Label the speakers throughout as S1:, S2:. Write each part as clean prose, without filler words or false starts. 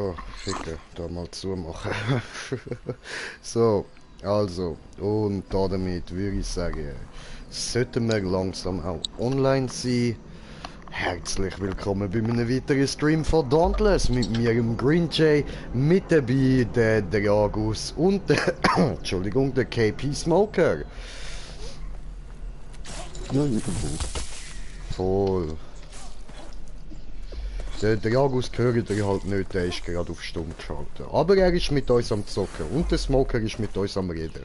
S1: Oh, Ficke, da mal zumachen. So, also, und damit würde ich sagen, sollten wir langsam auch online sein. Herzlich willkommen bei einem weiteren Stream von Dauntless mit mir, dem Green Jay, mit dabei der Dragus und der, Entschuldigung, der KP Smoker. Voll. Der Dragus gehört ihr halt nicht, der ist gerade auf Stumm geschaltet. Aber er ist mit uns am Zocken und der Smoker ist mit uns am Reden.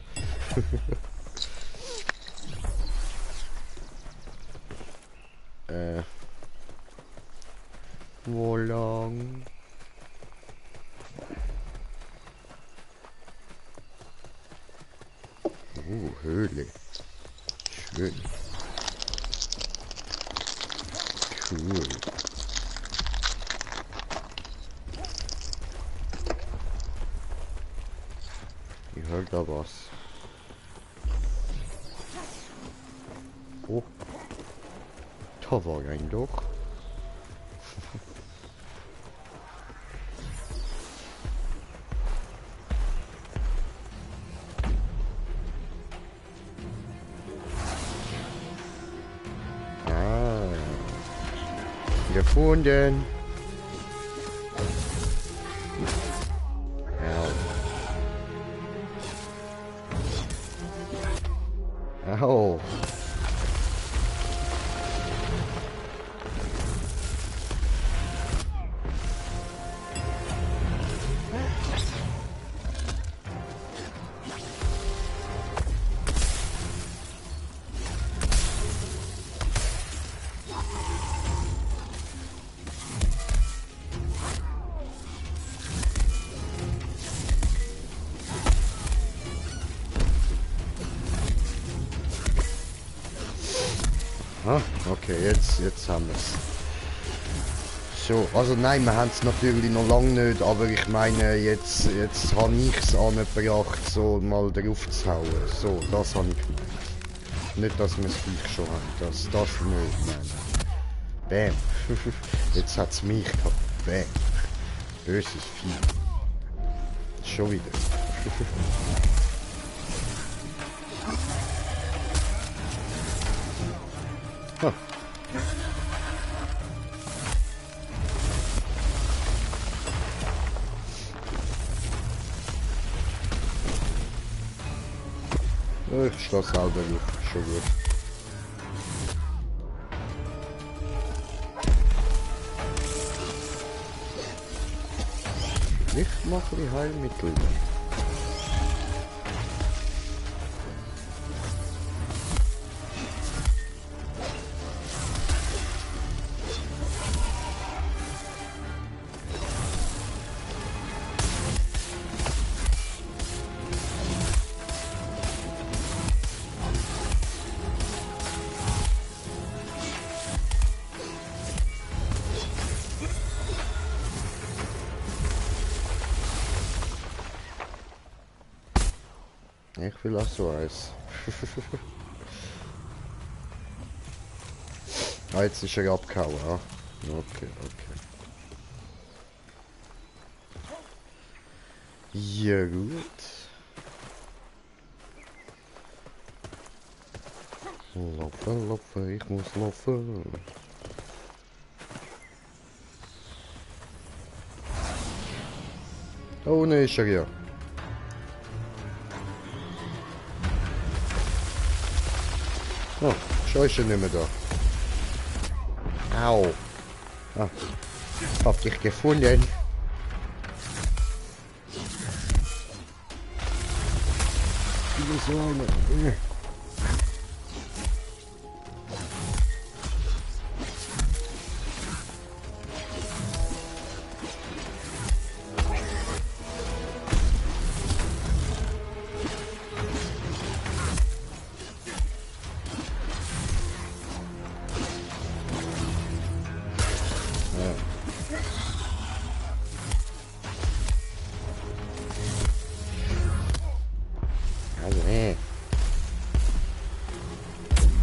S1: Wo lang? Höhle. Schön. Cool. Ich höre da was. Oh. Da war ein Loch. Ah. Gefunden. Au. Au. Ah, okay, jetzt haben wir es. So, also nein, wir haben es natürlich noch lange nicht, aber ich meine, jetzt habe ich es angebracht, so mal drauf zu hauen. So, das habe ich gemeint. Nicht, dass wir es gleich schon haben, das nicht, nein. Bam. Jetzt hat es mich gehabt. Bam. Böses Vieh. Schon wieder. Ha. Ich stehe selber auf, schon gut. Ich mache die Heilmittel. Ich will auch so eins. Ah, jetzt ist er abgehauen, ah. Okay. Ja, gut. Laufen, ich muss laufen. Oh ne, ist er ja. Oh, schon ist er nicht mehr da. Au. Ah, hab dich gefunden. So eine.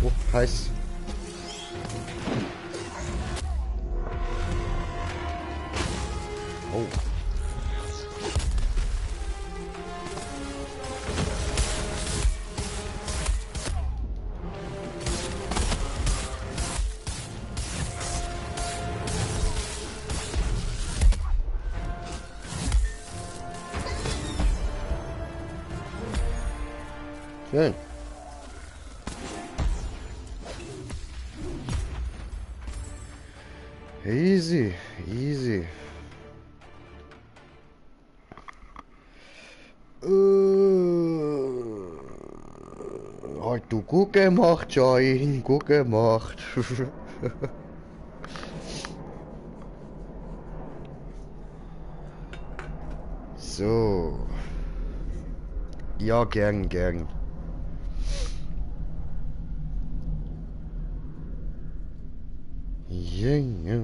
S1: Oh, heiß. Oh. Schön. Easy, easy. Hat du gut gemacht, Schein, gut gemacht. So. Ja, gern, gern. Ja, ja.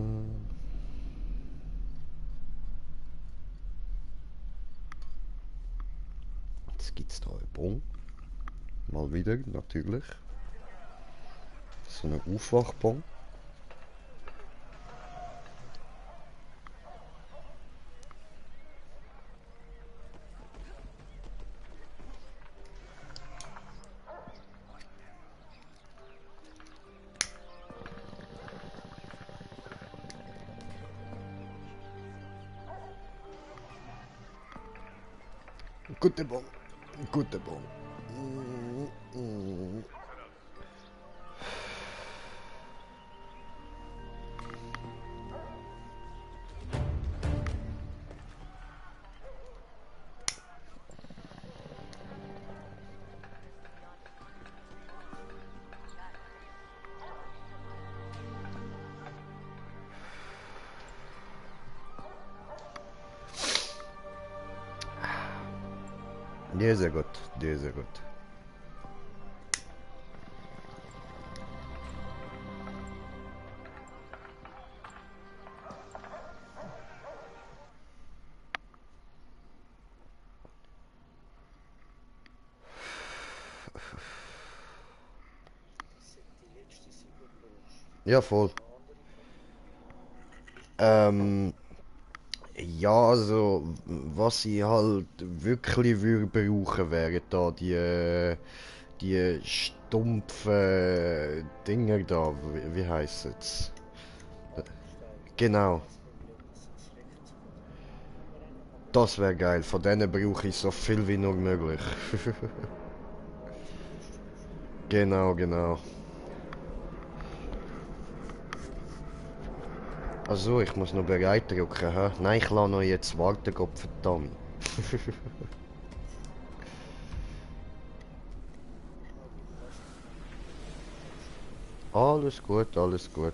S1: Jetzt gibt's da einen Bon. Mal wieder, natürlich. So eine Aufwachbon. Guter Bon. Guter Bon. Der ist sehr gut. Der ist sehr gut. Ja, voll. Ja, also, was ich halt wirklich würde brauchen, wären da die stumpfen Dinger da, wie heisst es? Genau, das wäre geil. Von denen brauche ich so viel wie nur möglich. Genau, genau. Also, ich muss noch bereit drücken, hä? Nein, ich lasse noch jetzt warten, Gott verdammt. Alles gut, alles gut.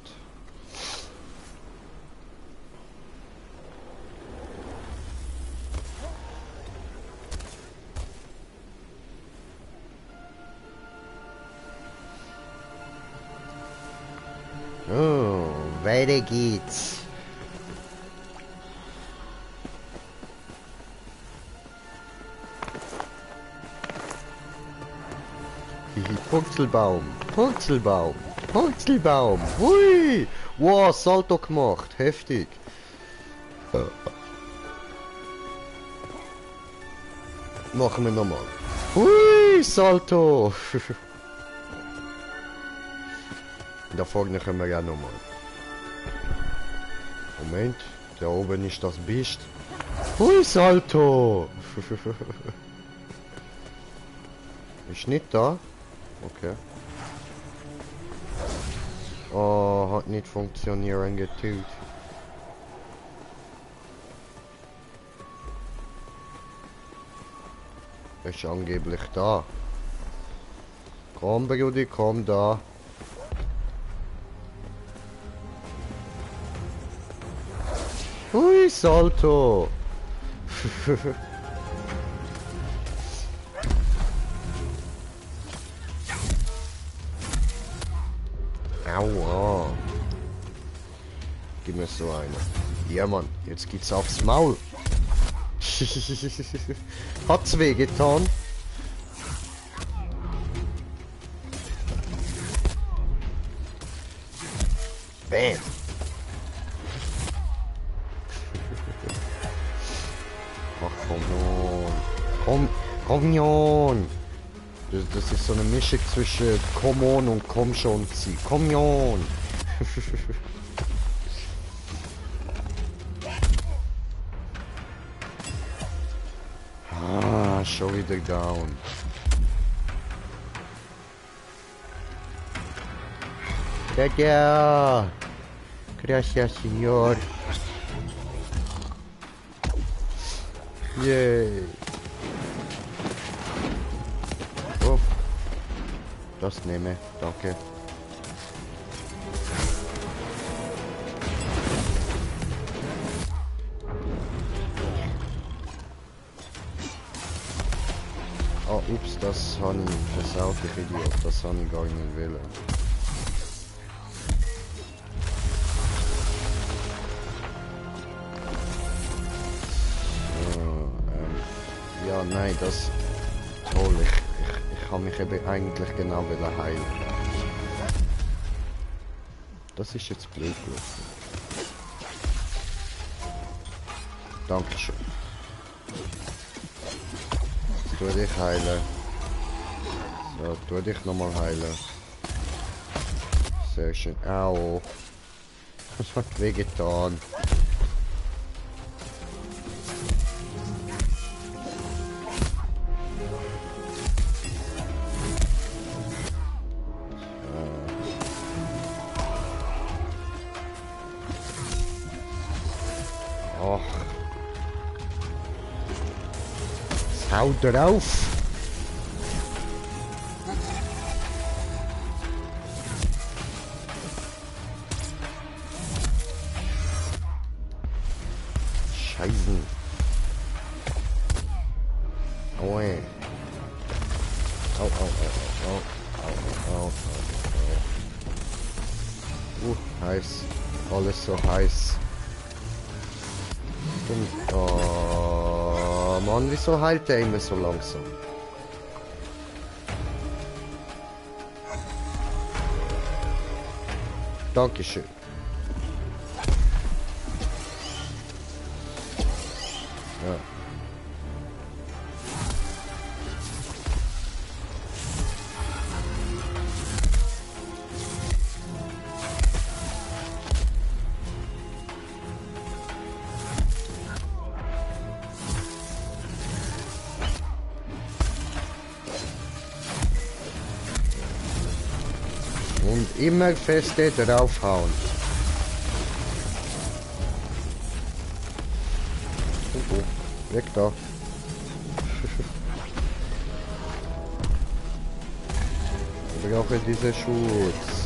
S1: Oh, weiter geht's. Hihi, Purzelbaum, Purzelbaum, Purzelbaum. Hui! Wow, Salto gemacht, heftig. Machen wir nochmal. Hui, Salto. Da vorne können wir ja nochmal. Moment, da oben ist das Biest. Hui, Salto. Ist nicht da? Okay. Oh, hat nicht funktionieren getut. Ist angeblich da. Komm, Brudi, komm da. Hui, Salto. Aua. Gib mir so eine. Ja, Mann, jetzt geht's aufs Maul. Hat's weh getan? Bam. Ach, komm on. Das ist so eine Mischung zwischen come on und komm schon zieh. Komm on. Ah, schon wieder down. Dada. Gracias, señor. Yay. Oh. Das nehme, danke. Oh, ups, das habe ich versaut, ich Idiot. Das habe ich gar nicht wollen. Ja, nein, das... Toll, ich kann mich eben eigentlich genau heilen. Das ist jetzt blöd gelaufen. Dankeschön. Jetzt tu dich heilen. So, tu dich nochmal heilen. Sehr schön. Au. Das hat wehgetan. Ach. Hau drauf! Scheißen! Aue! Au, au, au, au, au, au, au, au. Heiß. Alles so heiß. Und, oh Mann, wieso heilt der immer so langsam? Dankeschön. Ja. Und immer feste draufhauen. Oh, weg da. Ich brauche diesen Schutz.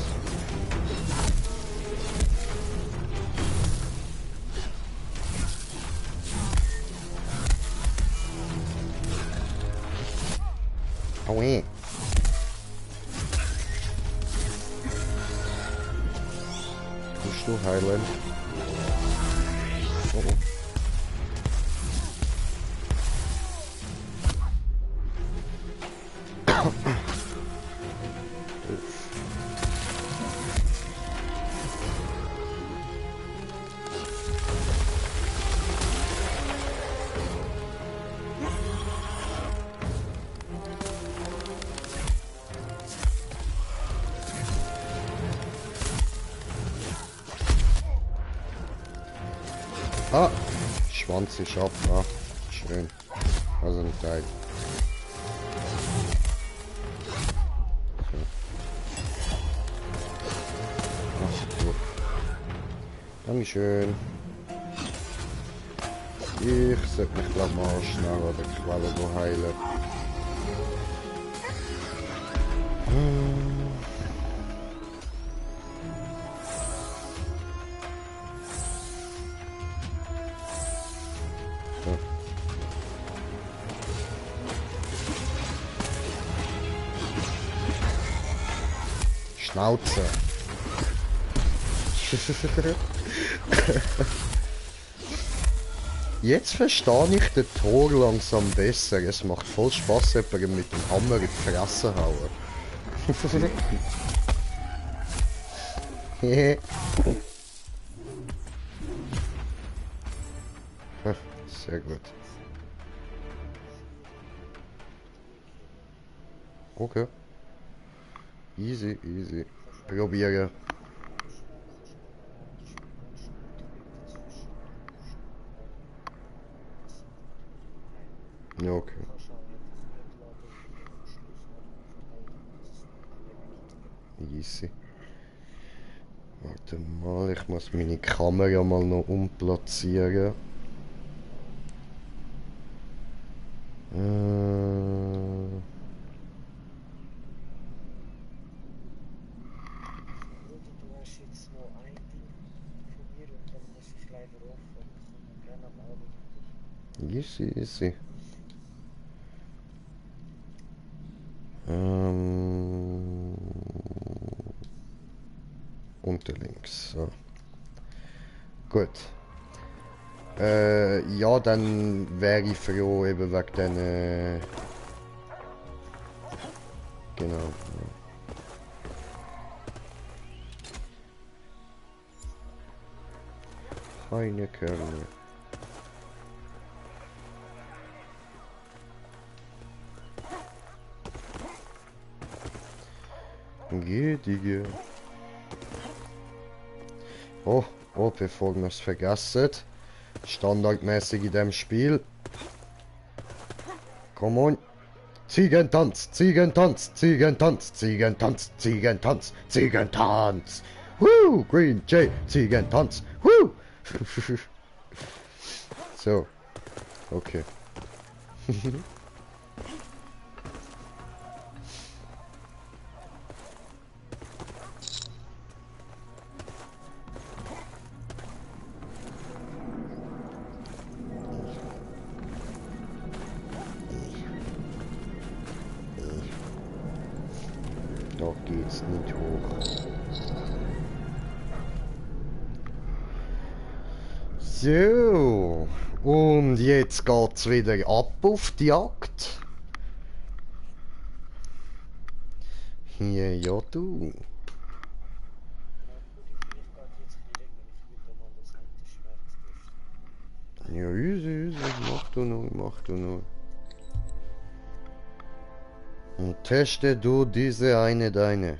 S1: Aue. Tust du heilen? Oh, oh. Ah, Schwanz ist ab. Ah, schön. Also ein Teil. So. Ach, gut. Dankeschön. Ich sollte mich glaube mal schnell an der Quelle heilen. So. Schnauze. Jetzt verstehe ich den Tor langsam besser. Es macht voll Spaß, jemanden mit dem Hammer in die Fresse hauen. Sehr gut. Okay. Easy, easy. Probieren. Ja, okay. Easy. Warte mal, ich muss meine Kamera mal noch umplatzieren.
S2: Bruder, du hast jetzt noch ein Ding von mir und dann muss ich leider aufhören. Ich komme gerne mal wieder.
S1: Easy, easy. Unter links, so. Gut. Ja, dann wäre ich froh, eben wegen den... Genau. Keine Körner. Gedige. Oh, oh, bevor wir es vergessen. Standardmäßig in dem Spiel. Come on. Ziegentanz, Ziegentanz, Ziegentanz, Ziegentanz, Ziegentanz, Ziegentanz. Woo! Green Jay, Ziegentanz. Woo! So. Okay. Da geht's nicht hoch. So. Und jetzt geht's wieder ab auf die Jagd. Hier, ja du.
S2: Ja, Brudi, vielleicht geht jetzt ein bisschen länger. Ich will da mal das eine Schwert testen.
S1: Ja, easy, easy. Mach du nur, mach du nur. Und teste du diese eine deine.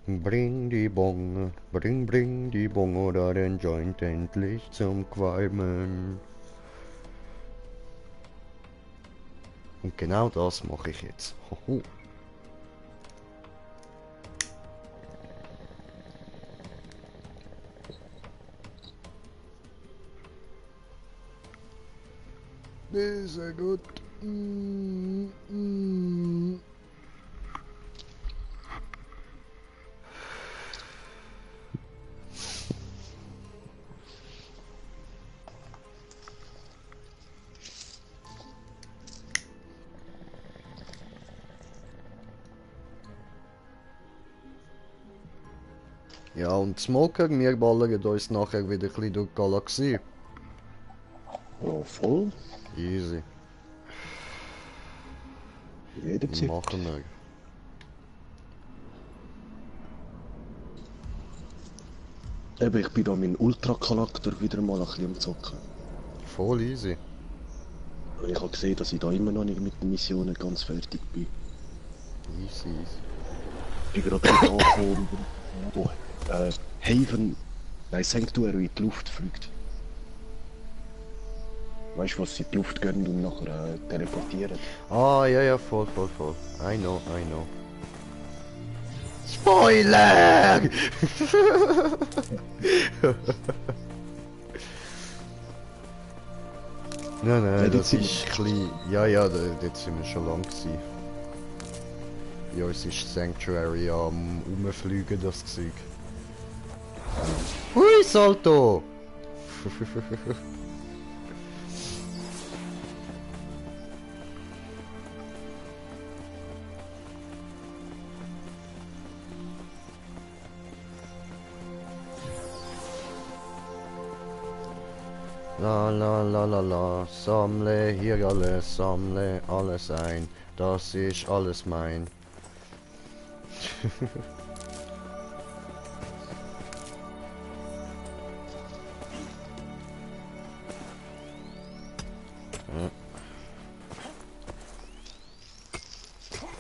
S1: Bring die Bonge, bring die Bonge oder den Joint endlich zum Qualmen. Und genau das mache ich jetzt. Hoho. Sehr gut. Ja, und Smoker, wir ballern uns nachher wieder ein bisschen durch die Galaxie.
S3: Ja, voll.
S1: Easy.
S3: Jederzeit.
S1: Machen wir.
S3: Eben, ich bin da meinen Ultra-Charakter wieder mal ein bisschen am Zocken.
S1: Voll easy.
S3: Und ich habe gesehen, dass ich da immer noch nicht mit den Missionen ganz fertig bin.
S1: Easy, easy.
S3: Ich bin gerade angekommen, wo Haven, nein, Sanctuary in die Luft fliegt. Weißt du, was sie in die Luft gehen und nachher teleportieren?
S1: Ah, ja, ja, voll, voll, voll. I know, I know. Spoiler! Nein, nein,
S3: Ja,
S1: das
S3: sind
S1: ist klein. Ja, ja, dort sind wir schon lang gewesen. Bei uns ist Sanctuary am Umfliegen, das Zeug. Hui, Salto! La la la la la, sammle hier alles, sammle alles ein, das ist alles mein.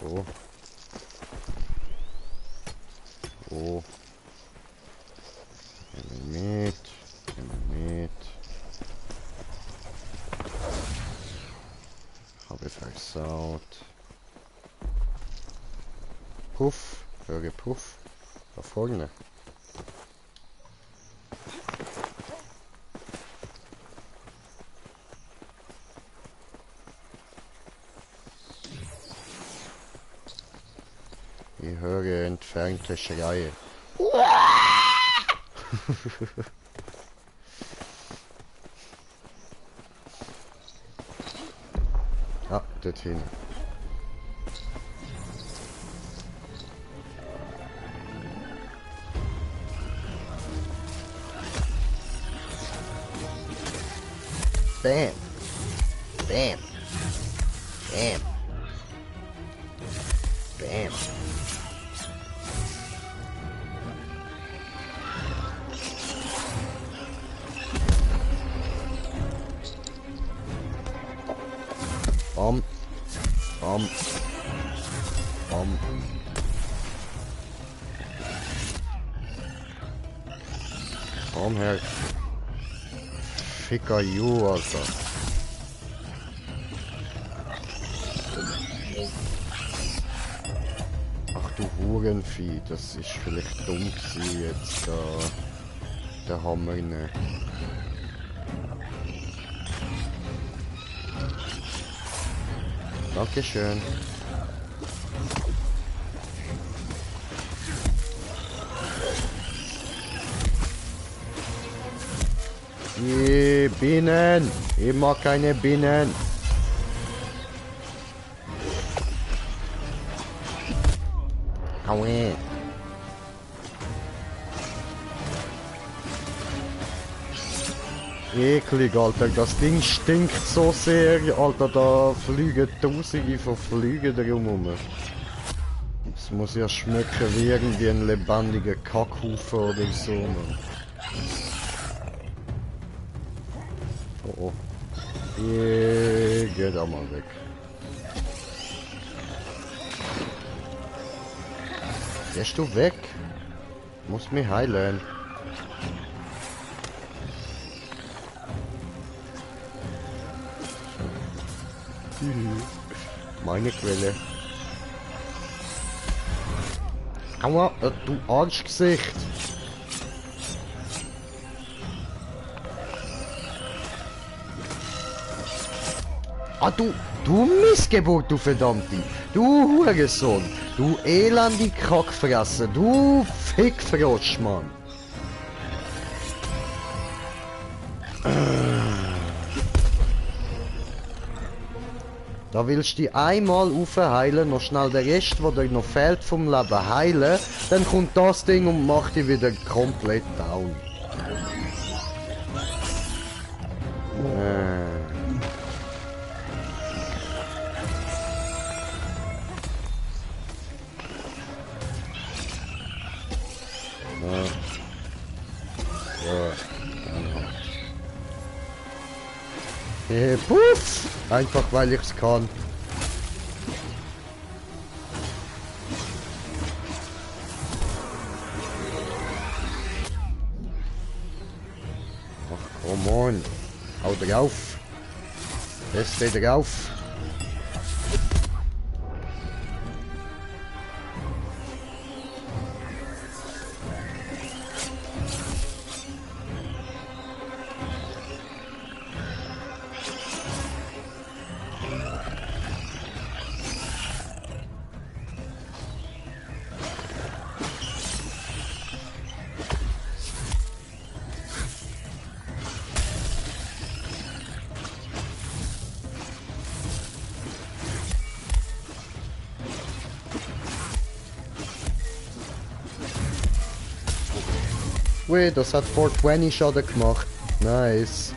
S1: Oh. Oh. Mit. Mit. Puff. Höre Puff. Da vorne. Ich höre entfernte Schreie. Ah, dorthin. Bam. Bam. Bam. Bam. Bam. Bam. Bam. Komm her. Ficker you, Alter. Ach du Hurenvieh, das ist vielleicht dumm gewesen, jetzt der Hammer rein. Dankeschön. Die Bienen! Ich mag keine Bienen! Aue! Eklig, Alter. Das Ding stinkt so sehr, Alter. Da fliegen Tausende von Flügen drum. Es muss ja schmecken wie irgendwie ein lebendiger Kackhaufen oder so, man. Oh, oh. Geh da mal weg. Gehst du weg? Muss mich heilen. Meine Quelle. Aua, du Arschgesicht. Ah, du Missgeburt, du Verdammte. Du Hurensohn. Du elende Kackfresse. Du Fickfrosch, Mann. Da willst du dich einmal aufheilen, noch schnell den Rest, der dir noch fehlt vom Leben heilen, dann kommt das Ding und macht dich wieder komplett down. Puff! Einfach weil ich's kann. Ach, come on. Hau drauf. Beste drauf. Ui, das hat 420 Schaden gemacht. Nice.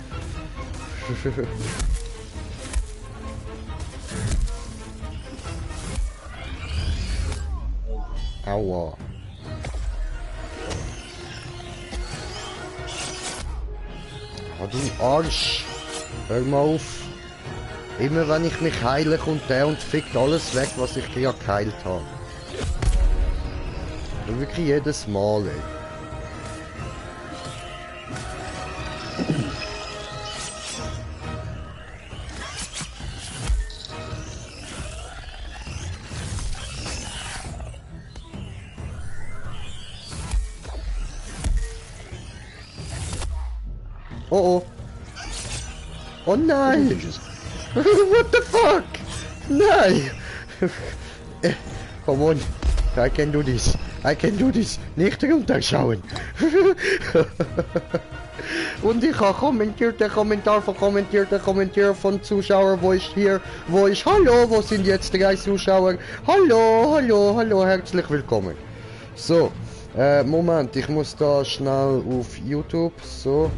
S1: Aua. Oh, du Arsch. Hör mal auf. Immer wenn ich mich heile, kommt der und fickt alles weg, was ich gerade geheilt habe. Und wirklich jedes Mal, ey. Oh oh. Oh nein!
S3: Ist es.
S1: What the fuck? Nein! Come on. I can do this. I can do this. Nicht runterschauen. Und ich habe kommentierte Kommentar von Zuschauern, wo ich hallo, wo sind jetzt 3 Zuschauer? Hallo, herzlich willkommen. So, Moment, ich muss da schnell auf YouTube, so.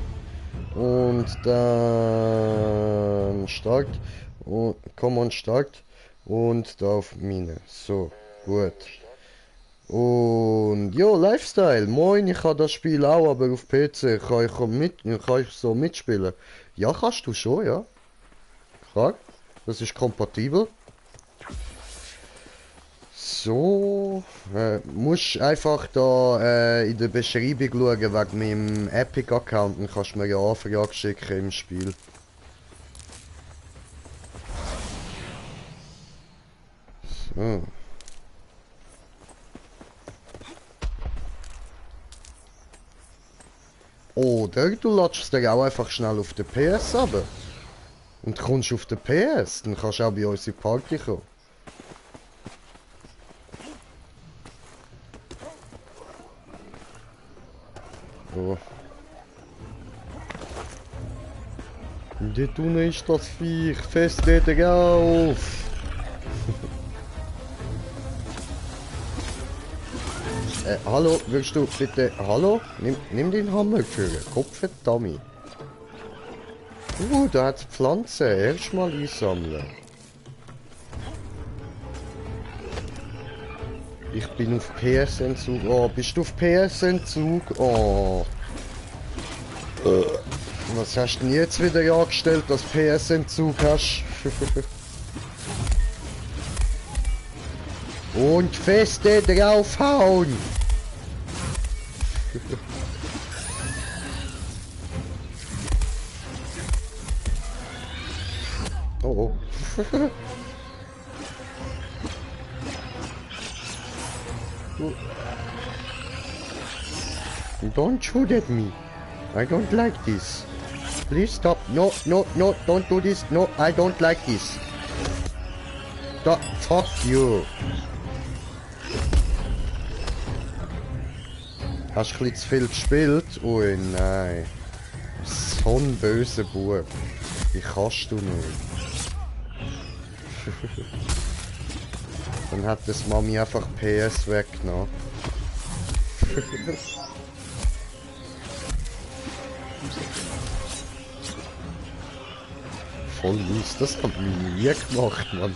S1: Und dann Start. Und Come on, Start. Und da auf Mine. So, gut. Und jo, Lifestyle, moin, ich habe das Spiel auch, aber auf PC kann ich so mitspielen. Ja, kannst du schon, ja. Klar, das ist kompatibel. So, musst einfach da in der Beschreibung schauen wegen meinem Epic-Account, dann kannst du mir ja Anfrage schicken im Spiel. So. Oder du latschst dir auch einfach schnell auf den PS runter. Und kommst auf den PS, dann kannst du auch bei uns in die Party kommen. So. Und dort unten ist das Viech, fest dir auf! Hallo, willst du bitte... Hallo? Nimm den Hammer für Kopfdummy. Da hat's Pflanzen. Erstmal einsammeln. Ich bin auf PS-Entzug. Oh, bist du auf PS-Entzug? Oh. Was hast du denn jetzt wieder angestellt, dass PS-Entzug hast? Und feste draufhauen! Oh oh. Don't shoot at me. I don't like this. Please stop. No, don't do this. No, I don't like this. Stop. Fuck you. Hast du ein bisschen zu viel gespielt? Ui, nein. So ein böser Bub. Wie kannst du nicht? Dann hat das Mami einfach PS weggenommen. Voll mies, das hat mich nie gemacht, Mann.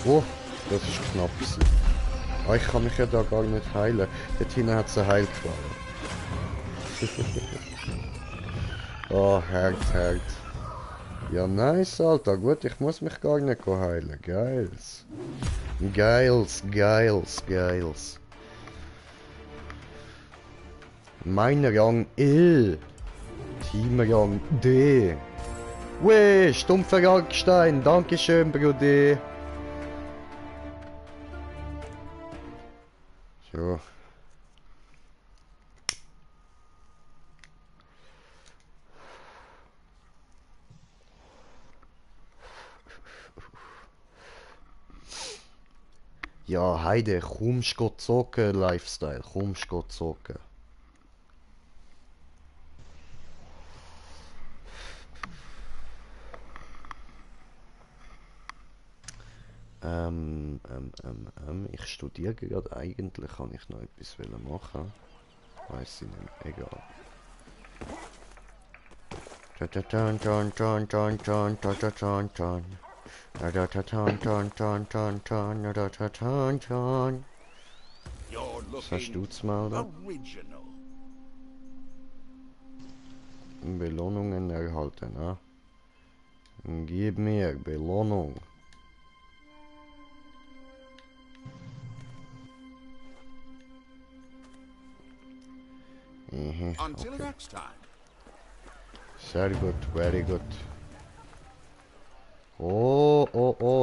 S1: Oh, das ist knapp gewesen. Oh, ich kann mich ja da gar nicht heilen. Dort hinten hat es eine Heilquelle. Oh, Herd. Ja, nice, Alter. Gut, ich muss mich gar nicht heilen. Geils. Geils. Mein Rang L. Team Rang D. Weh, stumpfer Rangstein. Dankeschön, Bruder. So. Ja, Heide, kommst du zocken, Lifestyle, kommst du zocken. Ich studiere gerade, eigentlich kann ich noch etwas machen. Weiß ich nicht, egal. Was hast du zu melden? Belohnungen erhalten, ne? Gib mir Belohnung.
S4: Until next time.
S1: Sehr gut, very good. Oh,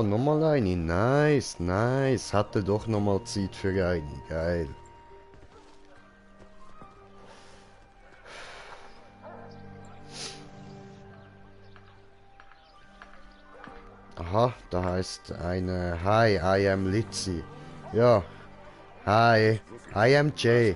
S1: nochmal eine. Nice. Hatte doch nochmal Zeit für eine. Geil. Aha, da heißt eine Hi, I am Litzy. Ja. Hi, I am Jay.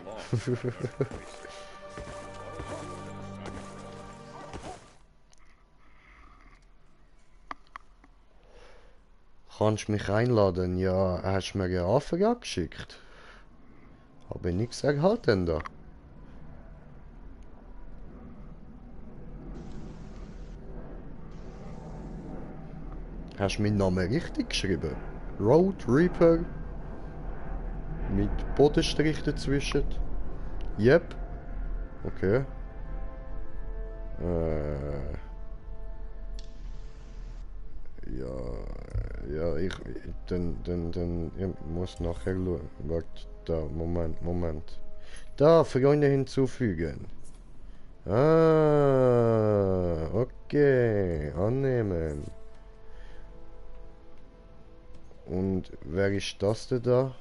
S1: Kannst mich einladen? Ja, hast mir eine Anfrage geschickt? Habe ich nichts erhalten da. Hast du meinen Namen richtig geschrieben? Road Reaper? Mit Bodenstrich dazwischen? Yep. Okay. Ja, ich muss nachher schauen. Warte, da, Moment. Da, Freunde hinzufügen. Ah, okay, annehmen. Und wer ist das denn da?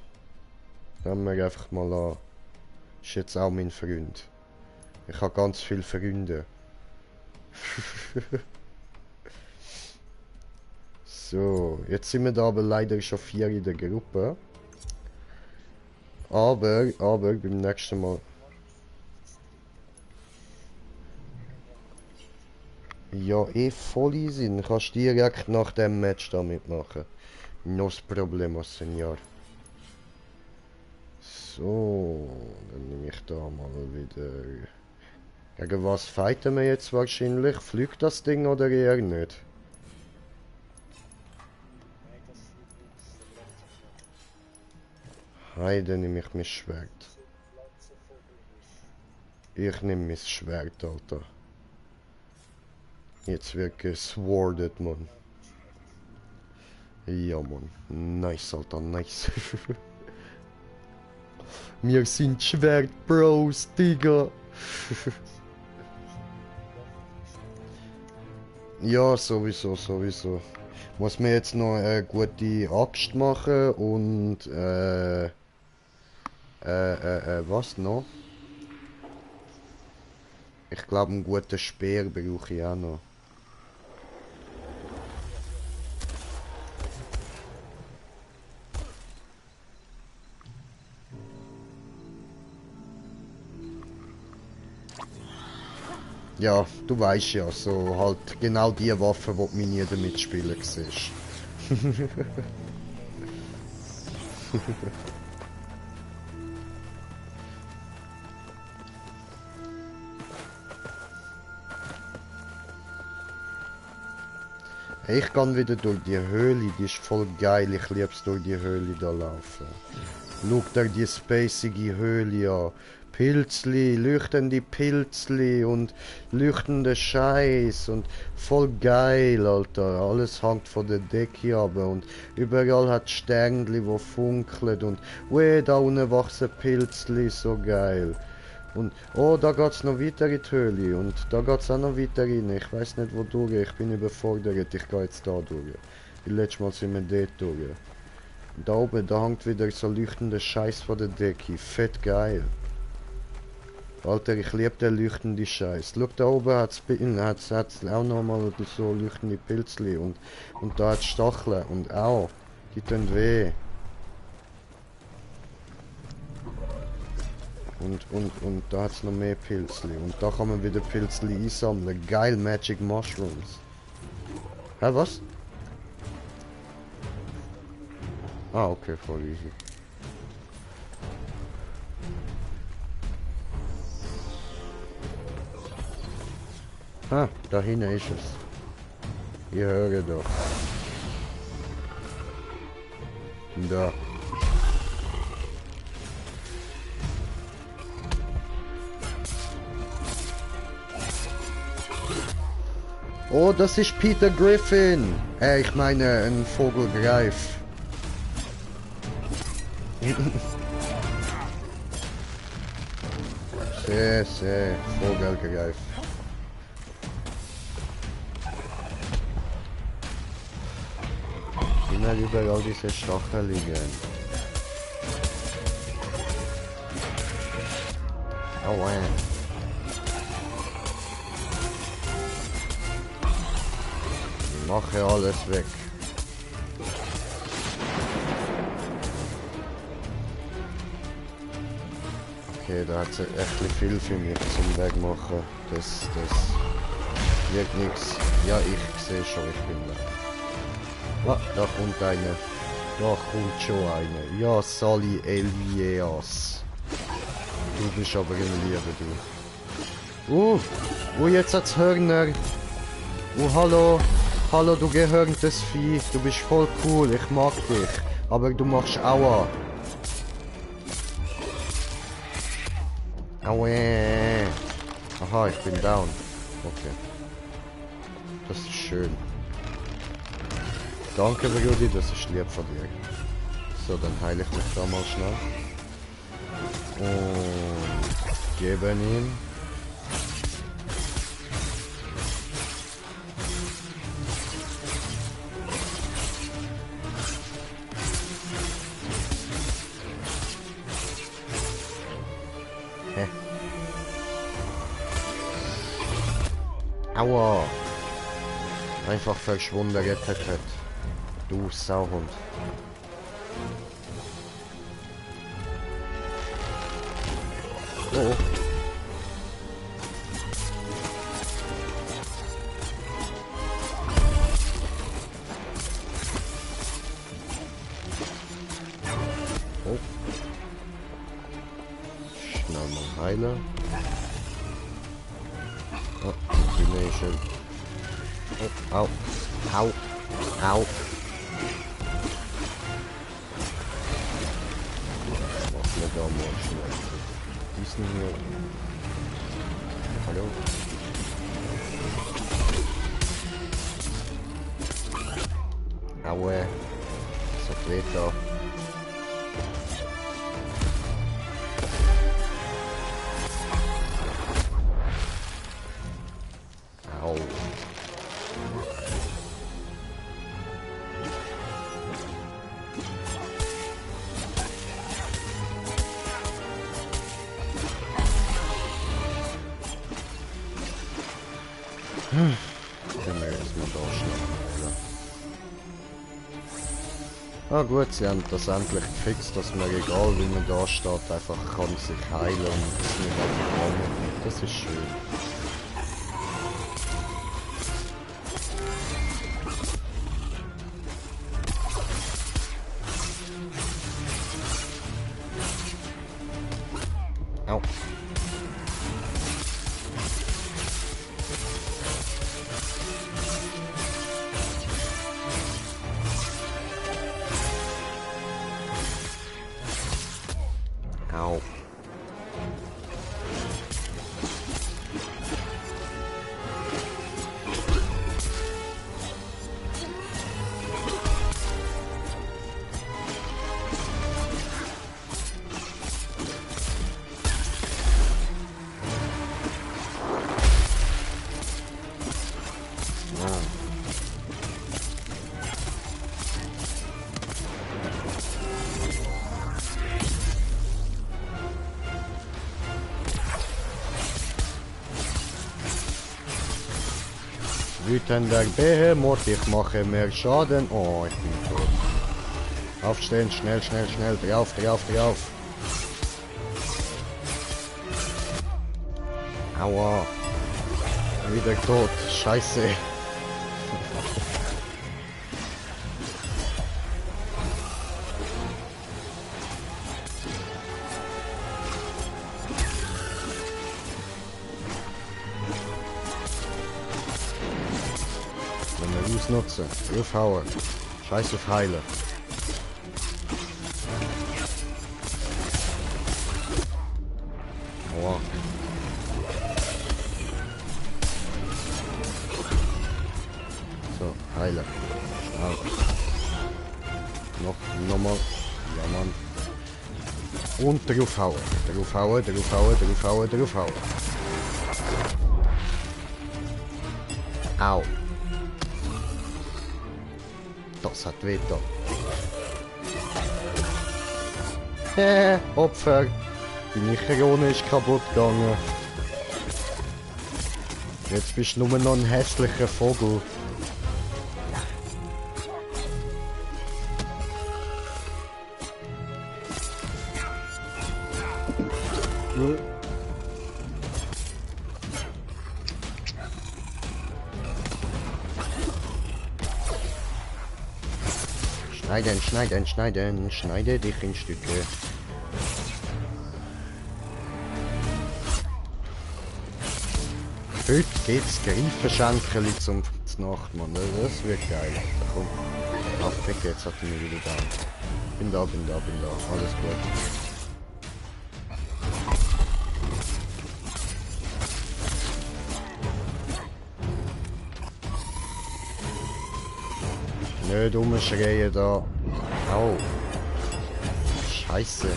S1: Nehmen wir einfach mal an. Ist jetzt auch mein Freund. Ich habe ganz viele Freunde. So, jetzt sind wir da aber leider schon 4 in der Gruppe. Aber beim nächsten Mal. Ja, voll easy. Dann kannst du direkt nach dem Match da mitmachen. Nos problemos, Senor. So, dann nehme ich da mal wieder. Gegen was fighten wir jetzt wahrscheinlich? Fliegt das Ding oder eher nicht?
S2: Nein, das fliegt nichts. Der bleibt sofort.
S1: Heide nehme ich mein Schwert.
S2: Bleibt sofort ruhig.
S1: Ich nehme mein Schwert, Alter. Jetzt wird geswordet, Mann. Ja, Mann. Nice, Alter, nice. Wir sind Schwert-Bros, Digga. Ja, sowieso. Muss mir jetzt noch eine gute Axt machen und was noch? Ich glaube, einen guten Speer brauche ich auch noch. Ja, du weißt ja, so halt genau die Waffe, die du mir nie damit spielen siehst. Hey, ich kann wieder durch die Höhle, die ist voll geil, ich lieb's durch die Höhle da laufen. Schau dir die spacige Höhle an. Pilzli, leuchtende Pilzli und leuchtende Scheiß und voll geil, Alter. Alles hängt von der Decke ab und überall hat Sternli, wo funkeln und weh, da unten wachsen Pilzli, so geil. Und oh, da geht's noch weiter in die Höhle und da geht's auch noch weiter rein. Ich weiß nicht wo durch, ich bin überfordert, ich gehe jetzt da durch. Letztes Mal sind wir dort durch. Da oben, da hängt wieder so leuchtender Scheiß von der Decke, fett geil. Alter, ich liebe den leuchtenden Scheiß. Schau, da oben hat's auch nochmal so leuchtende Pilzli und da hat's Stacheln und auch, die tun weh. Und da hat's noch mehr Pilzli und da kann man wieder Pilzli einsammeln. Geil, Magic Mushrooms. Hä, was? Ah, okay, voll easy. Ah, da hinten ist es. Ich höre doch. Da. Oh, das ist Peter Griffin. Ich meine, ein Vogelgreif. Sehr, Vogelgreif. Immer überall diese Stachel liegen. Aua. Mache alles weg. Okay, da hat sie echt viel für mich zum Weg machen. Das wird nichts. Ja, ich sehe schon, ich bin da. Ah, da kommt einer. Da kommt schon einer. Ja, Sally Elias. Du bist aber im Liebe, du. Jetzt hat's Hörner. Hallo. Hallo, du gehörntes Vieh. Du bist voll cool, ich mag dich. Aber du machst Aua. Aua. Aha, ich bin down. Okay. Das ist schön. Danke, Brudi, das ist lieb von dir. So, dann heile ich mich da mal schnell. Und geben ihm. Aua! Einfach verschwunden gerettet. Du Sauhund. Oh. Oh. Schnell mal heilen. Oh, Combination. Oh, au. Au. Au. Was wir da mal schnell. Diesen hier. Hallo. Aue. So geht da. Au. Können wir jetzt mal da schnell. Ah gut, sie haben das endlich gefixt, dass man egal wie man da steht, einfach kann sich heilen und es nicht einfach lange. Das ist schön. Au. Au. Wütender Behemoth, ich mache mehr Schaden. Oh, ich bin tot. Aufstehen, schnell, schnell, schnell. Drauf, drauf, drauf. Aua. Wieder tot. Scheiße. Wenn wir ausnutzen. Draufhauen. Scheiß auf Heilen. Aua. So, heilen. Schnell. Nochmal. Ja, Mann. Und draufhauen. Draufhauen, draufhauen, draufhauen, draufhauen. Au. Das hat weh da. Opfer. Die Krone ist kaputt gegangen. Jetzt bist du nur noch ein hässlicher Vogel. Schneiden, schneiden, schneiden, schneide dich in Stücke. Heute geht's Greifenschenkerli zum Nacht, Mann. Das wird geil. Komm. Ach, weg jetzt hat er mich wieder da. Bin da, bin da, bin da. Alles gut. Nicht rumschreien da. Au. Scheiße.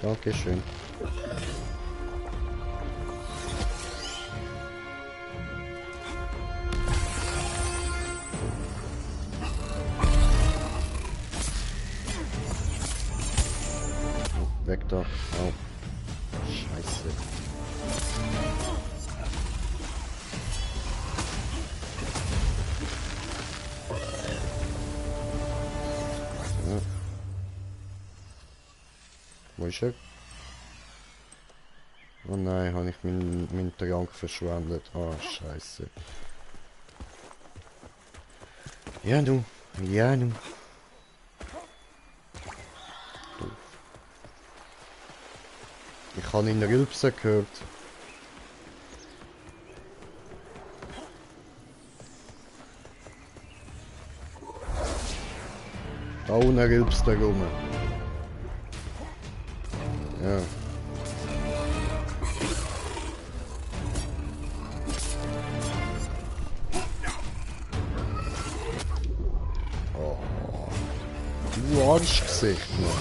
S1: Dankeschön. Weg da. Au. Scheiße. Ja. Wo ist er? Oh nein, habe ich meinen Trank verschwendet. Oh, scheiße. Ja, du. Ja, du. Ich habe ihn rülpsen gehört. Da unten rülpst er rum. Ja. Oh. Du Arschgesicht, Mann.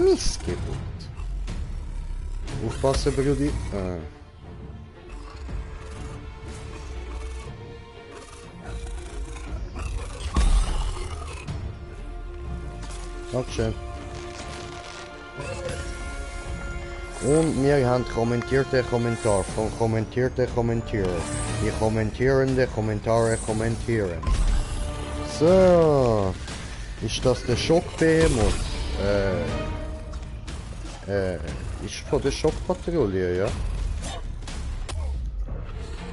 S1: Missgeburt. Aufpassen, Brudi. Ah. Dankeschön. Und wir haben kommentierte Kommentar von kommentierte Kommentierer. Die kommentierende Kommentare kommentieren. So. Ist das der Schockbehemoth? Ist von der Schockpatrouille, ja?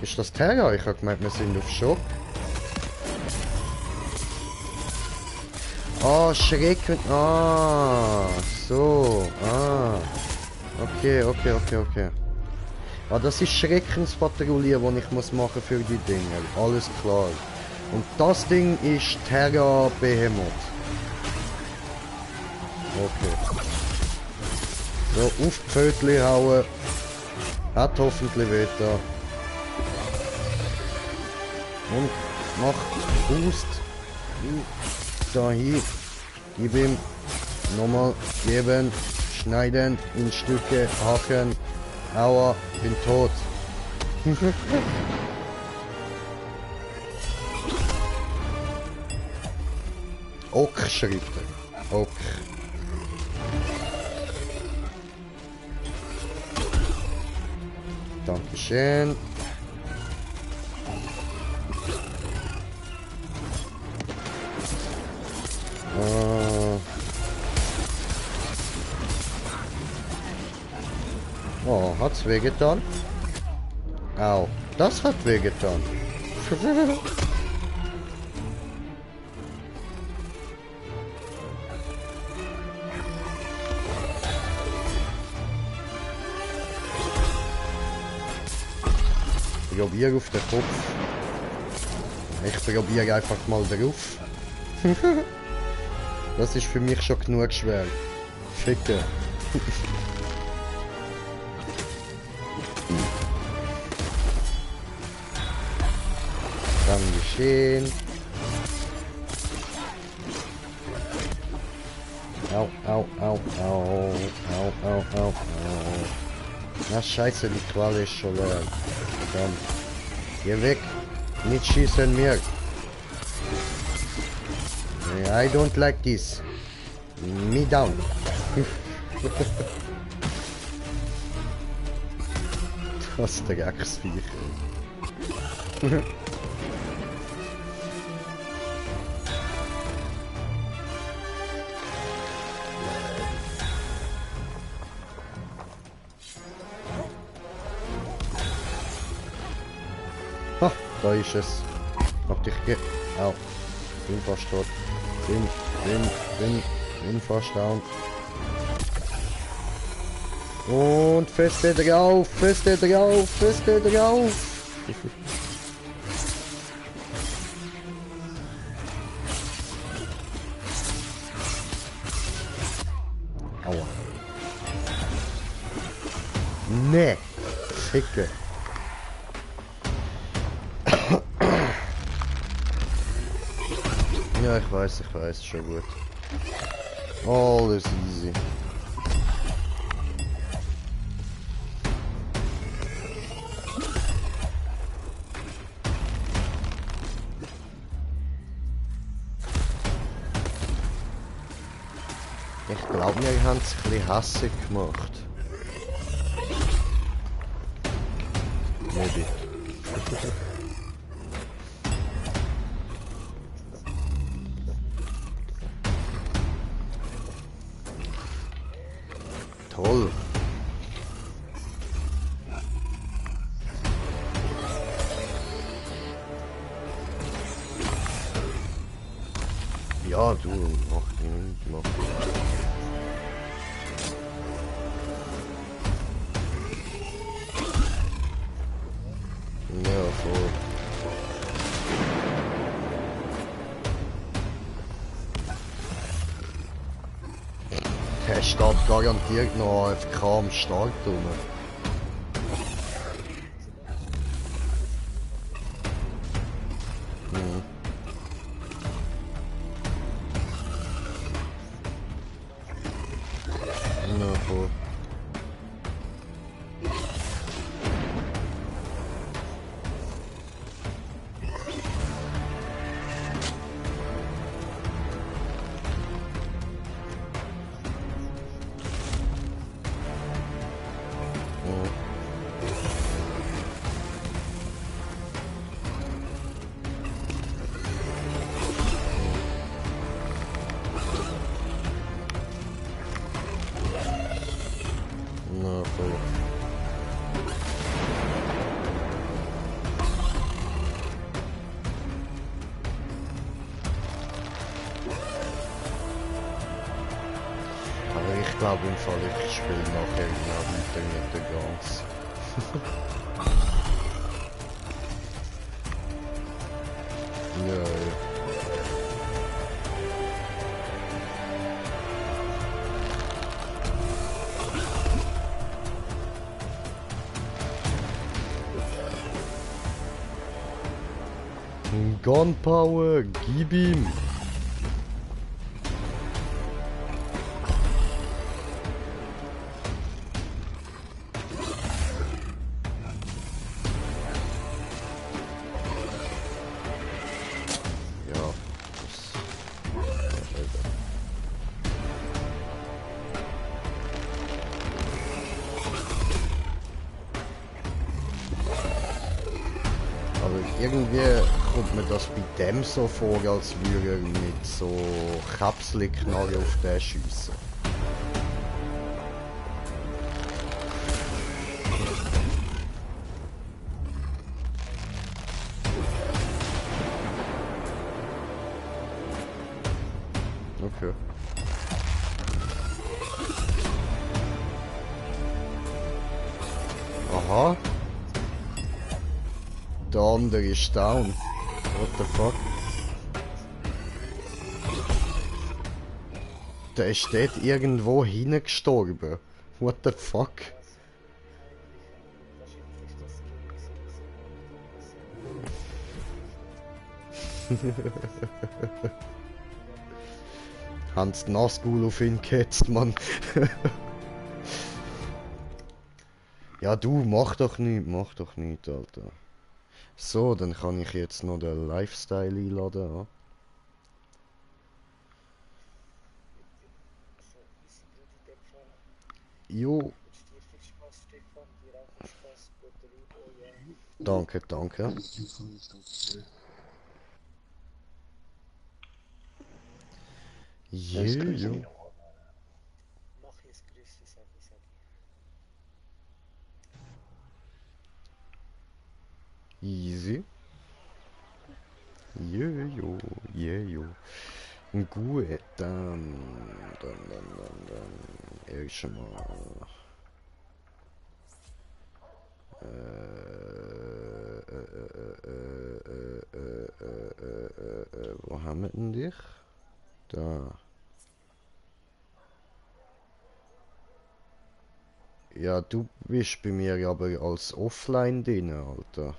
S1: Ist das Terra? Ich habe gemeint, wir sind auf Schock. Ah, Schrecken. Ah, so. Ah. Okay. Ah, das ist Schreckenspatrouille, die ich muss machen für die Dinge. Alles klar. Und das Ding ist Terra Behemoth. Okay. So, auf die Pfötli hauen. Hat hoffentlich weiter. Und macht Boost. Da hier. Gib ihm. Nochmal geben. Schneiden. In Stücke hacken. Aua. Bin tot. Ok schreibt er. Ok. Dankeschön. Oh, hat's wehgetan? Au, das hat wehgetan. Probier auf den Kopf. Ich probiere einfach mal drauf. Das ist für mich schon genug schwer. Ficken. Dankeschön. Au, au, au, au, au, au, au, au. Na scheiße, die Qual ist schon leer. Verdammt. Geh weg. Nicht schießen mir. I don't like this. Me down. Was Drecksviech. Ha, da ist es. Hab dich Au. Bin fast tot. Bin fast down. Und feste drauf, feste drauf, feste drauf. Aua. Nee, Ficke. Ja, ich weiß, schon gut. Alles easy. Ich glaube, wir haben es ein bisschen hässig gemacht. Maybe. Toll. Ja, du, mach ihn. Ja, voll. Der steht garantiert noch AFK am Start rum. Ja, voll. Na, voll. Aber ich glaube im Fall, ich spiele nachher genau weiter mit der Gans. Ja, ja. Gunpower, gib ihm! Ja, aber irgendwie kommt mir das bei dem so vor, als würde er mit so Kapselknarre auf den schiessen. Okay. Aha. Der andere ist down. What the fuck? Der ist dort irgendwo hingestorben. What the fuck? Hans Nazgul auf ihn gehetzt, Mann. Ja du, mach doch nicht, Alter. So, dann kann ich jetzt noch den Lifestyle einladen, ja? Jo.
S2: Ich wünsche dir viel Spaß, Stefan, dir auch viel Spaß, gute
S1: Danke, danke.
S3: Ja, das grüße
S1: Juju.
S3: ich noch.
S2: Mach ich es Grüße, sag ich.
S1: Easy. Juju, juju. Gut, dann. Erst mal. Wo haben wir denn dich? Da. Ja, du bist bei mir aber als Offline drin, Alter.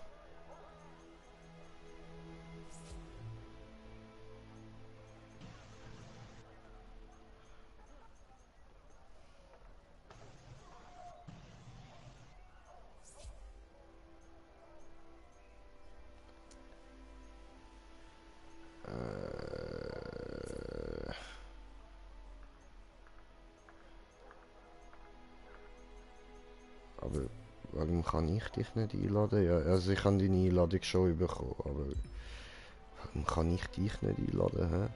S1: Aber warum kann ich dich nicht einladen? Ja, also ich habe deine Einladung schon bekommen, aber warum kann ich dich nicht einladen, hä?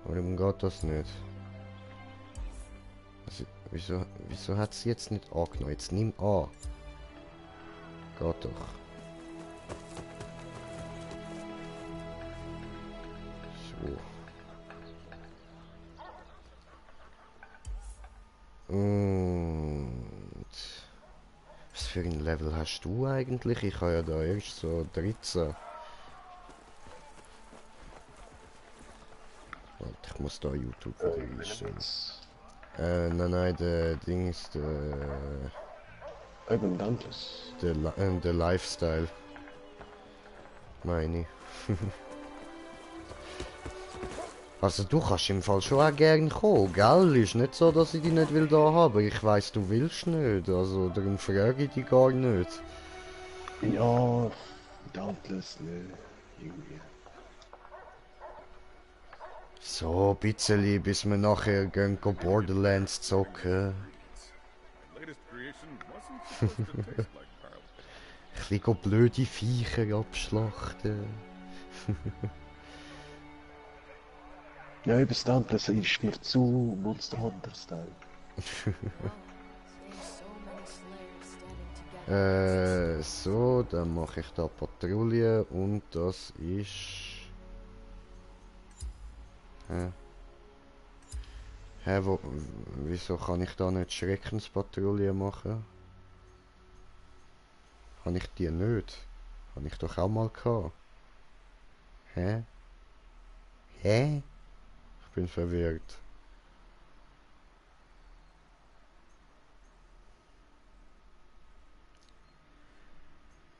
S1: Warum geht das nicht? Also, wieso hat sie jetzt nicht angenommen? Jetzt nimm an. Geht doch. So. Und was für ein Level hast du eigentlich? Ich habe ja da erst so 13. Warte, ich muss da YouTube wieder einstellen. Nein, der Ding ist
S3: Urban Dauntless.
S1: der Lifestyle. Meine ich. Also du kannst im Fall schon auch gerne kommen, gell? Ist nicht so, dass ich dich nicht will da haben. Ich weiss, du willst nicht. Also darum frage ich dich gar nicht.
S3: Ja, Dauntless, ne. Irgendwie.
S1: So, ein bisschen, bis wir nachher gehen Borderlands zocken.
S4: Latest creation wasn't supposed to taste like Carl.
S1: Ein bisschen blöde Viecher abschlachten.
S3: Ja, eben das Dauntless ist mir zu Monster Hunter Style.
S1: So, dann mache ich da Patrouille und das ist... wieso kann ich da nicht Schreckenspatrouille machen? Habe ich die nicht? Habe ich doch auch mal gehabt. Hä? Ich bin verwirrt.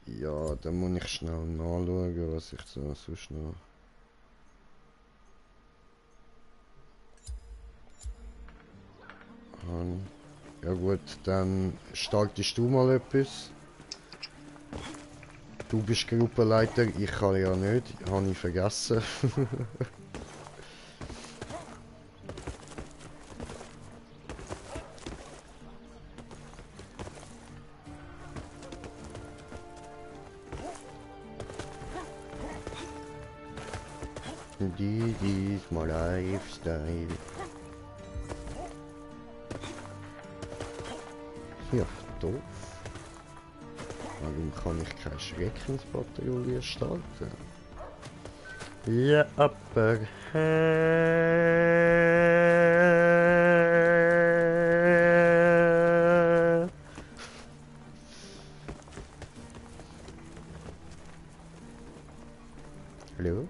S1: Ja, dann muss ich schnell nachschauen, was ich so sonst noch... Ja gut, dann startest du mal etwas. Du bist Gruppenleiter, ich kann ja nicht, habe ich vergessen. Die ist my lifestyle. Ja, doof. Warum kann ich keine Schreckenspatrouille starten? Ja, aber... Hallo?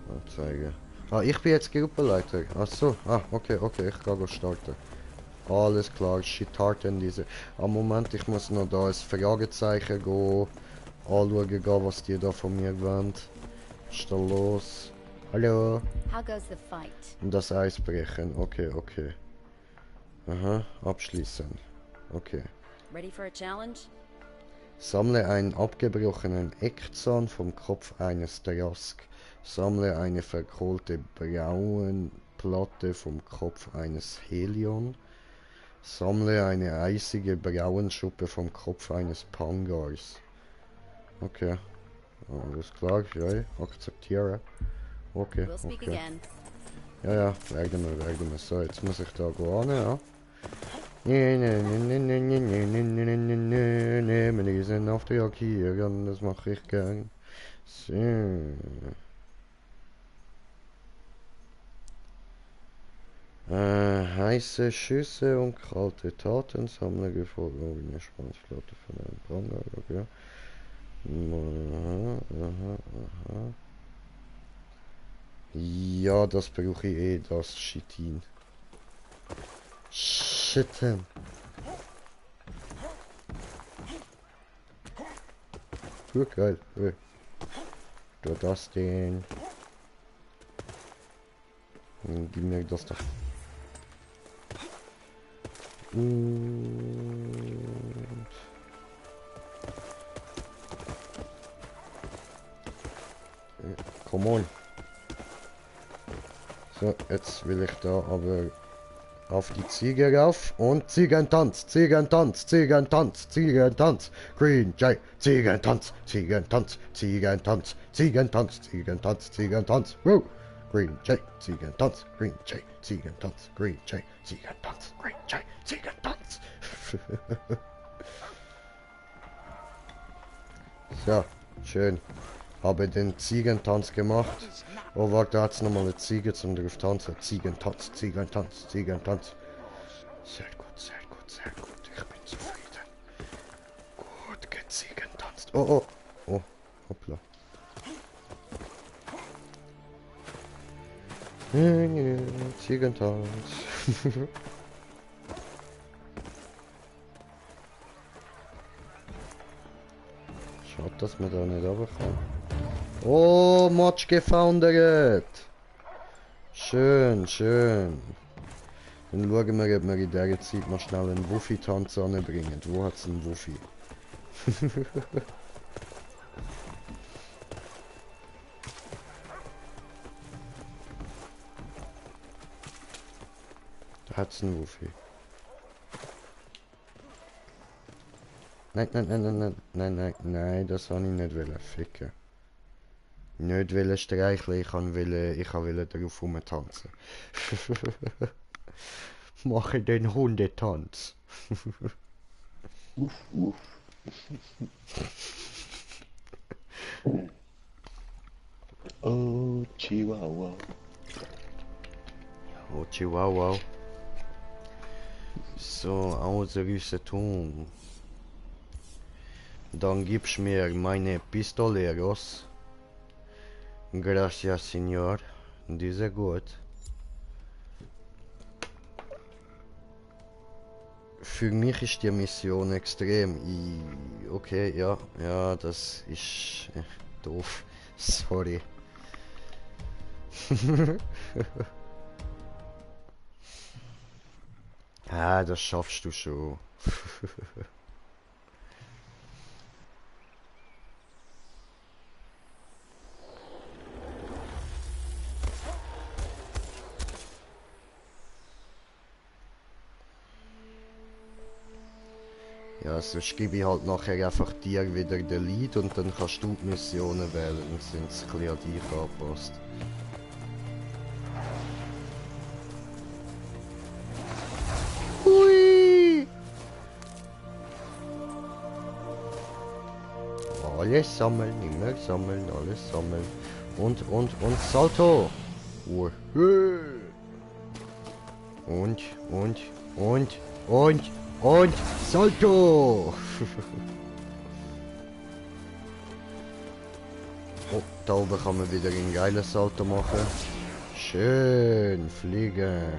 S1: Anzeige. Ah, ich bin jetzt Gruppenleiter. Ach so. Ah, okay, ich kann starten. Alles klar, starten diese. Am Moment, ich muss noch da ein Fragezeichen gehen. Anschauen gehen, was die da von mir wollen. Was ist da los? Hallo?
S5: How goes the fight?
S1: Das Eis brechen. Okay. Aha, abschließen. Okay.
S5: Ready for a challenge?
S1: Sammle einen abgebrochenen Eckzahn vom Kopf eines Drask. Sammle eine verkohlte Platte vom Kopf eines Helion. Sammle eine eisige Brauenschuppe vom Kopf eines Pangars. Okay. Alles klar, ja, akzeptiere. Okay,
S5: We'll speak
S1: okay.
S5: again.
S1: Ja, werden wir. So, jetzt muss ich da gehen, ja. Wir diesen Auftrag hier und das mache ich gern. So. Heiße Schüsse und kalte Taten sammle gefundene Schwanzflotte von einem Brandar, okay. Aha. Ja, das brauche ich eh, das Chitin. Shitten. Geil. Du das denn. Gib mir das doch. Und come on. So, jetzt will ich da aber auf die Ziege rauf und Ziegentanz. Green Jay, Ziegentanz. Woo! Green Jay, Ziegentanz. So, schön. Habe den Ziegentanz gemacht. Oh, warte, da hat's nochmal eine Ziege zum drauf tanzen. Ziegentanz. Sehr gut. Ich bin zufrieden. Gut geziegentanzt. Oh, hoppla. Ziegentanz. Schade, dass man da nicht runterkommt. Oh, Match gefoundert. Schön. Dann schauen wir, ob wir in dieser Zeit mal schnell einen Wuffi-Tanz anbringen. Wo hat's einen Wuffi? Da hat's einen Wuffi. Nein, das habe ich nicht wollen ficken. Nicht wollen streicheln, ich wollte darauf rumtanzen. Mache den Hundetanz.
S3: Uff. Oh, Chihuahua.
S1: Oh, Chihuahua. So, ausrüsten. Dann gibst mir meine Pistoleros. Gracias, Señor. Diese gut. Für mich ist die Mission extrem. Okay, ja, das ist doof. Sorry. Das schaffst du schon. Ja, sonst gebe ich halt nachher einfach dir wieder den Lead und dann kannst du die Missionen wählen und sind es ein bisschen an dich angepasst. Hui! Alles sammeln, immer sammeln, alles sammeln. Und Salto! Und Salto! Oh, da oben kann man wieder ein geiles Salto machen. Schön fliegen.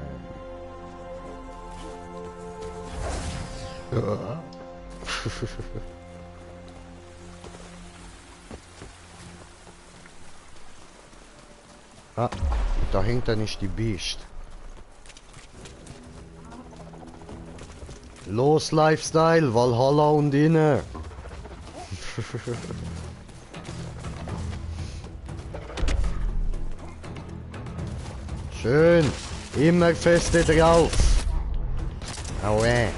S1: Ja. Dahinter ist die Biest. Los Lifestyle, Valhalla und inne. Schön. Immer feste drauf. Aue.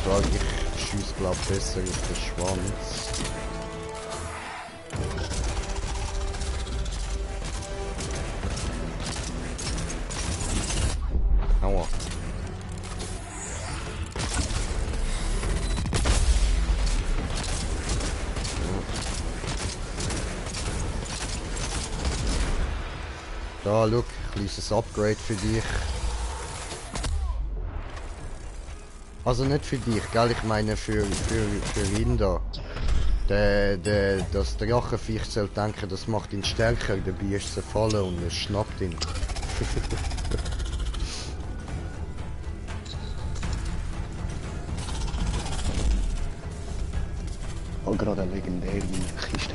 S1: Also ich schieße glaub besser auf den Schwanz. Aua. Da, look, kleines Upgrade für dich. Also nicht für dich, gell? Ich meine für ihn da. Das Drachenviech soll denken, das macht ihn stärker, dabei ist es fallen und es schnappt ihn.
S3: Auch gerade eine legendäre Kiste.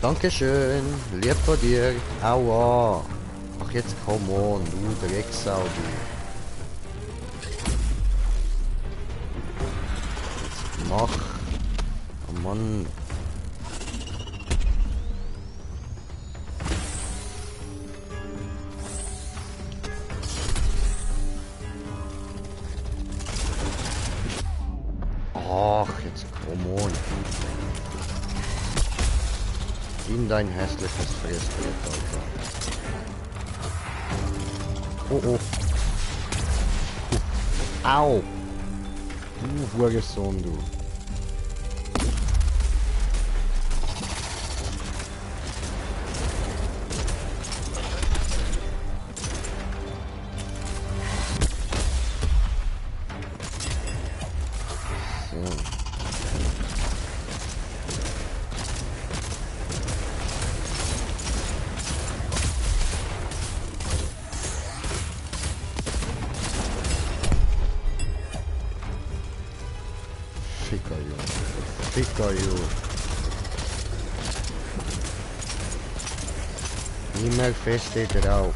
S1: Dankeschön, lieb von dir. Aua. Ach jetzt come on, du Drecksau, du. Jetzt mach. Oh Mann. Ach, jetzt come on. In dein hässliches Fressbrett, Alter. Oh oh. Au! Du Hurensohn, du. Ficker, you. Immer feste drauf.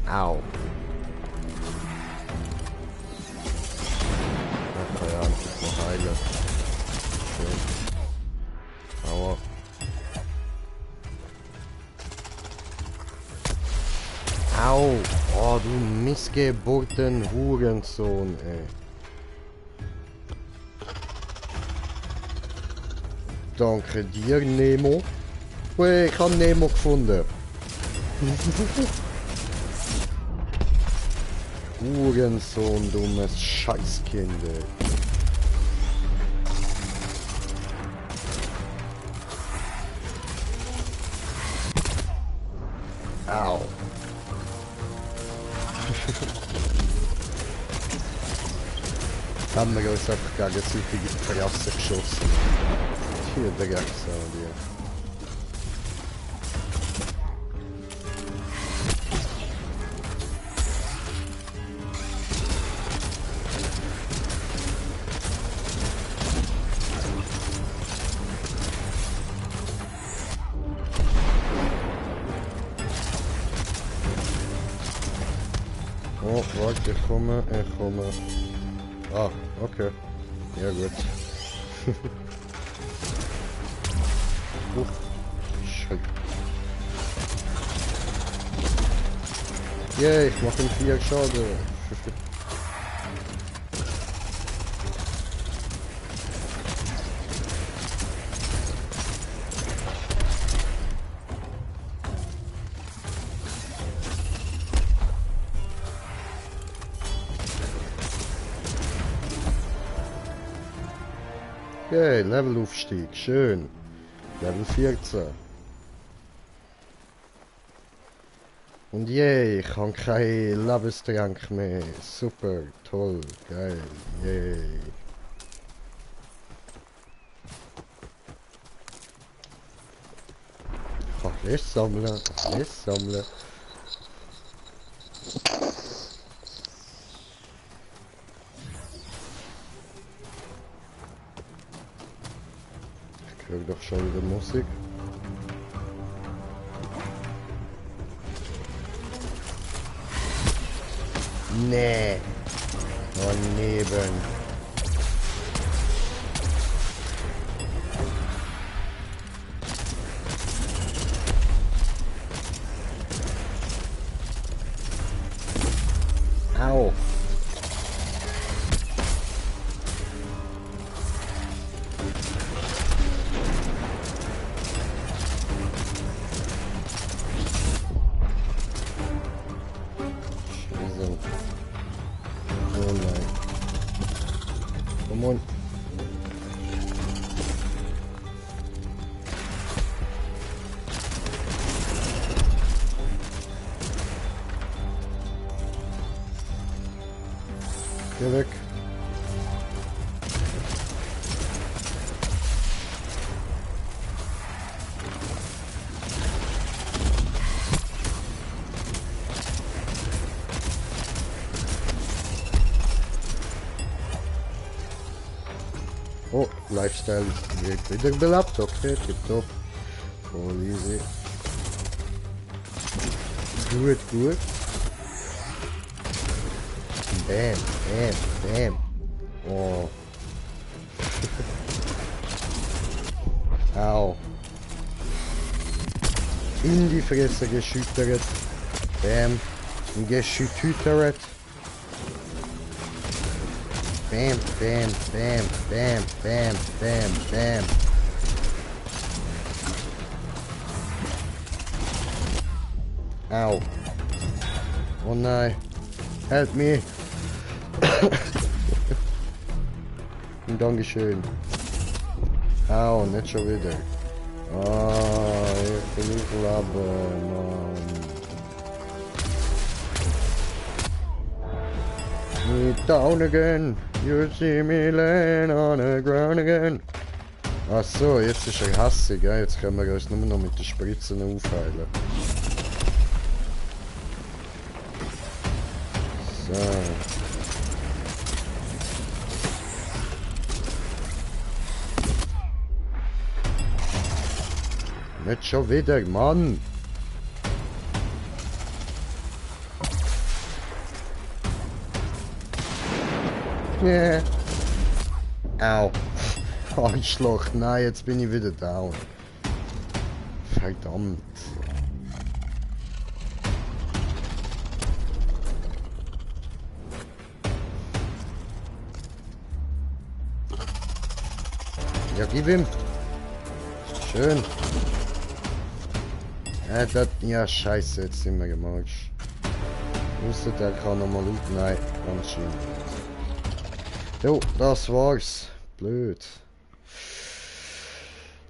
S1: Au. Okay, ja, einfach mal heilen. Schön. Aua. Au. Oh, du missgeburten Hurensohn, ey. Danke dir, Nemo. Ui, ich habe Nemo gefunden. Hurensohn, dummes Scheißkind, ey. Au. Haben wir uns einfach gegenseitig in die Fresse geschossen. Hier, der Drecksau, dir. Oh, warte, ich komme. Ah, okay. Ja, gut. Scheiße. Yeah, ich mache ihm 4 Schaden. Okay, Levelaufstieg, schön. Level 14. Und yay, ich habe keinen Lebenstrank mehr. Super, toll, geil, yay. Ich kann Fleisch sammeln, Fleisch sammeln. Ich höre doch schon wieder Musik. Nee. Daneben. Au. Scheiße. Oh nein. Come on. Geh weg. Oh, Lifestyle wird wieder belebt. Okay, tipptopp. Voll easy. Gut, gut. Bam, bam, bam. Oh. Au. In die Fresse geschüttert. Bam. Geschüttert. Bam, bam, bam, bam, bam, bam, bam. Au. Oh nein. Help me. Dankeschön. Au, nicht schon wieder. Ah, ich will nicht leben, Mann. Me down again. You see me laying on the ground again. Ach so, jetzt ist er hässig, ja? Jetzt können wir uns nur noch mit den Spritzen aufheilen. So. Nicht schon wieder, Mann! Yeah. Au. Arschloch, nein, jetzt bin ich wieder down. Verdammt. Ja, gib ihm. Schön. Ja, scheiße, jetzt sind wir gematscht. Wusste, der kann nochmal laut. Nein, anscheinend nicht. Jo, das war's. Blöd.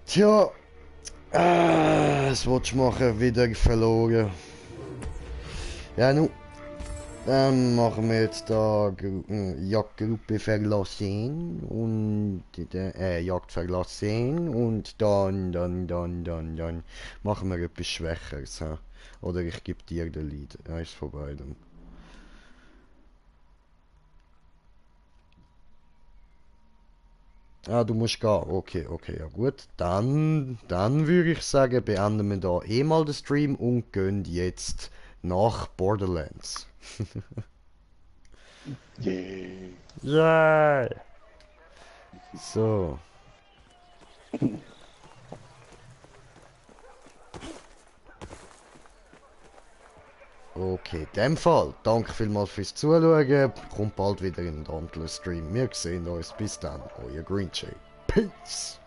S1: Tja. Das wollte ich machen, wieder verloren. Ja, nun. Dann machen wir jetzt da Jagdgruppe verlassen und Jagd verlassen und dann machen wir etwas Schwächeres. Ha? Oder ich gebe dir den Lead. Eins von beidem. Ah, du musst gehen. Okay, okay, ja gut. Dann würde ich sagen, beenden wir da mal den Stream und gehen jetzt nach Borderlands.
S3: Yeah.
S1: Ja. So. Okay, in dem Fall, danke vielmals fürs Zuschauen. Kommt bald wieder in den Dauntless Stream. Wir sehen uns. Bis dann, euer Green Jay. Peace.